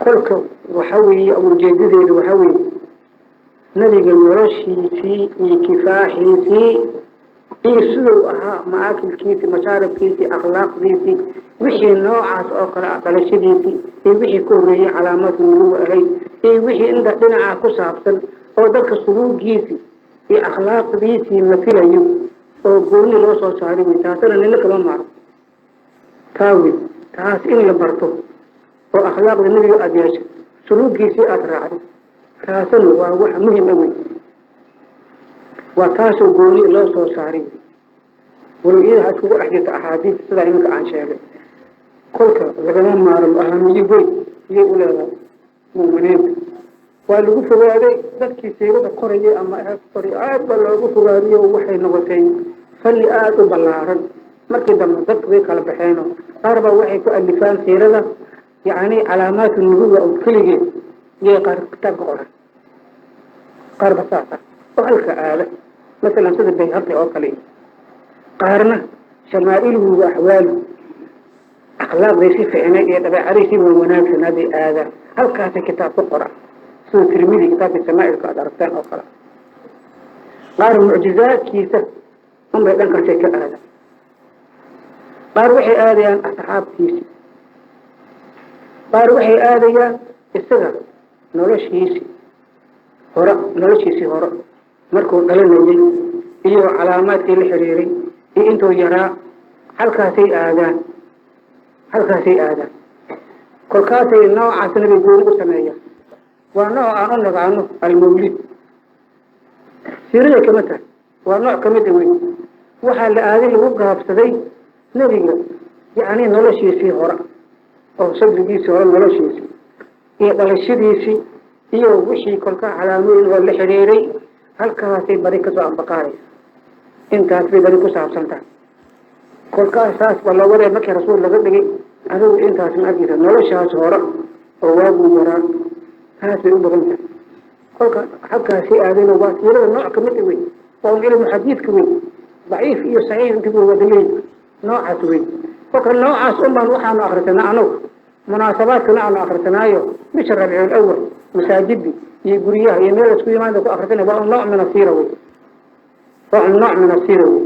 Kolka waxa weeye, ujeedadeedu waxa weeye nabiga noloshiisii iyo kifaaxiisii iyo siduu ahaa, ma'aakilkiisii, mashaaribkiisii, akhlaaqdiisii, wixii noocaas oo kale ah, dhalashadiisii iyo wixii ka horreeyey, calaamaadka nubuwa ahayd iyo wixii inta dhinacaa ku saabsan oo dadka suluugiisii iyo akhlaaqdiisii masilayo oo gooni loo soo saaray wey. Taasna nina kama maaro taa wey. Taas in la barto oo akhlaaqda nebiga aada yeesho, suluugiisii aada raacdo, taasna waa wax muhim ah wey. Waa taasoo gooni loo soo saaray, walow iyada ha iskugu dhex jirta axaadiis sidaa iminka aan sheegay. Kolka lagama maarmo, ahamiyo weyn iyay u leedahay mu'miniinta. Waa lagu fogaaday dadkii siirada qorayay ama qoray, aad baa loogu fogaadiyo. Waxay noqotay fanni aada u ballaaran. Markii dambe dadku way kala baxeenoo qaar baa waxay ku alifaan siirada, yacni calaamaatu nubuwa oo keligeed iyay qaar kitaabka qoran, qaar ba saas ah oo halka aada, masalan sida Bayhaqi oo kale. Qaarna shamaa'iluhu wa axwaaluhu, akhlaaqday si fiicnay iyo dabeecadii si wanaagsanaaday aadaan, halkaasay kitaab ku qoran, sida Tirmidi kitaabka shamaa'ilka aad aragtaan oo kale. Qaar mucjizaadkiisa unbay dhankaasay ka aadaan. Qaar waxay aadayaan asxaabtiisi, qaar waxay aadayaan isaga noloshiisii hore, noloshiisii hore markuu dhalanayay iyo calaamaadkii la xiriiray iyo intuu yaraa, halkaasay aadaan, halkaasay aadaan. Kolkaasay noocaasna bay gooni u sameeyaan. Waa nooc aan u naqaano almawlid. Siirada kama tahay, waa nooc kamid a wey. Waxaa la aaday, lagu gaabsaday nebiga, yacni noloshiisii hore oo sadrigiisii hore, noloshiisii iyo dhalashadiisii iyo wixii kolkaa calaamooyin oo la xiriiray, halkaasay bari kasoo ambaqaaraysa. Intaas bay bari ku saabsan tahay. Kolkaas saas baa loo wadaya markii rasuul laga dhigay. Adigu intaas ma arkeysa, noloshaas hore oo waaguu yaraa, taas bay u badan tahay. Kolka halkaasay aadayna waa siirada nooc kamid a wey. Waa un cilmu xadiidka wey, daciif iyo saxiix intigu wada leey, noocaas wey. Kolka noocaas un baan waxaanu akrisanaa anagu, munaasabaadkana aanu akrisanaayo, bisha Rabiicul Awal masaajidi iyo guryaha iyo meel isku yimaada ku akrisanay. Waa un nooc min asiira wey, waa un nooc min asiira wey.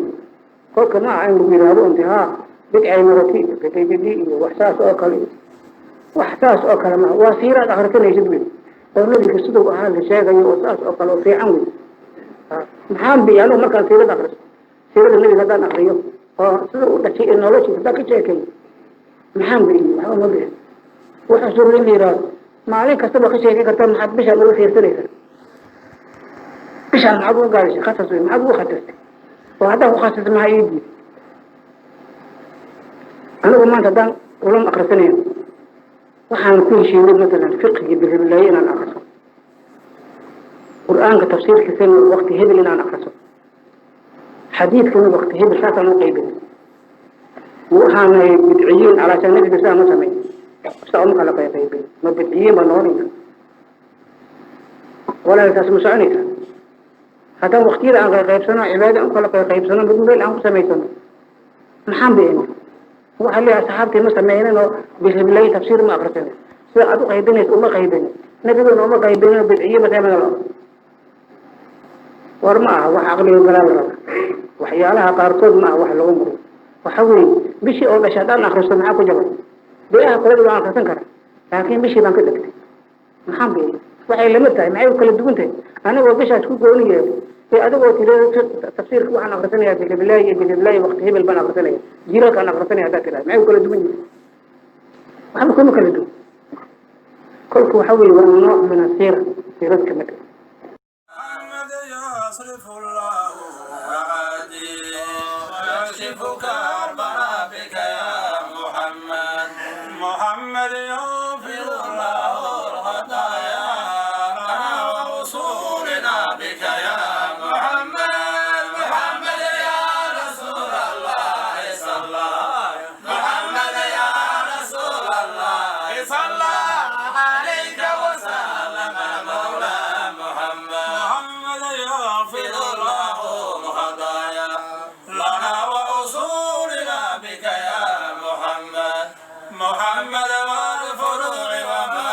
Kolka ma aha in lagu yidhaahdo unti haa bidcay noqotay bidi iyo wax saas oo kale, wax saas oo kale maaha. Waa siiraad akrisanaysid wey, oo nabiga siduu ahaa la sheegayo oo saas oo kale oo fiican wey. Maxaan bi anigu markaan siirada akriso, siirada nebiga haddaan akriyo oo sida u dhashay ee noloshiisa haddaan ka sheekeeyo, maxaan biiyo? Waxba ma bixin. Waxaa suurada in la yidhaahdo maalin kastaba ka sheekeyn kartaa, maxaad bishaan uga fiirsanaysaa? Bishaan maxaad uga gaadisay khasas wey? Maxaad ugu khasistay? Oo haddaan ku khasistay, maxaa ii diiday anigu maanta haddaan culum akrisanayn? Waxaan ku heshiinay masalan fiqhigii bilhiblaaye inaan akriso, qur-aanka tafsiirkiisana waqti hebel inaan akriso, xadiidkana waqti hebel, saasaan u qaybin. Waxaanahay bidciyiin calaashaan nabiga sidaa ma sameyn, sidaa uma kala qayqaybin. Ma bidciyiin baa noqonaysa? Walaa taas ma soconaysa. Haddaan waqtiyada aan qayqaybsano, cibaada aan kala qayqaybsano, mid meel aan ku samaysano, maxaan bixina? Waxaa leeyahay asxaabtii ma sameynin oo bilhiblay tafsiir ma akrisanin. Sida aad u qaybinaysa uma qaybinin, nabiguna uma qaybinin. Bidciye masaamada la war ma aha, wax caqliga galaa la rabaa. Waxyaalaha qaarkood ma aha wax lagu muro. Waxa weeye bishii oo dhashay haddaan akristo, maxaa ku jabay? Bilaha kaleda waan akrisan karaa, laakiin bishii baan ka dhegtay, maxaan bixin? Waxay lamid tahay, maxay u kala duwan tahay anigoo bishaas ku gooni yeelay ee adigoo tiri tafsiirka waxaan akrisanayaa bilhiblaayi iyo bilhiblaayi, waqti hebel baan akrisanaya, jiilaalkaan akrisanaya haddaad tiraahdo, maxay u kala duwan yihiin? Waxba kuma kala duwan. Kolka waxa weeye waa nooc min asiira, siirad kamid ah. محمد يصرف الله وعدي ويكشف كربنا بك يا محمد. محمد يغفر الله الخطايا لنا ورسولنا بك يا محمد. محمد يا رسول الله صلى، محمد يا رسول الله صلى عليك وسلم مولى محمد. محمد يغفر الله الخطايا لنا وأصولنا بك يا محمد. محمد والفروع وما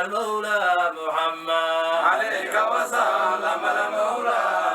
المولى محمد. عليك وسلم المولى.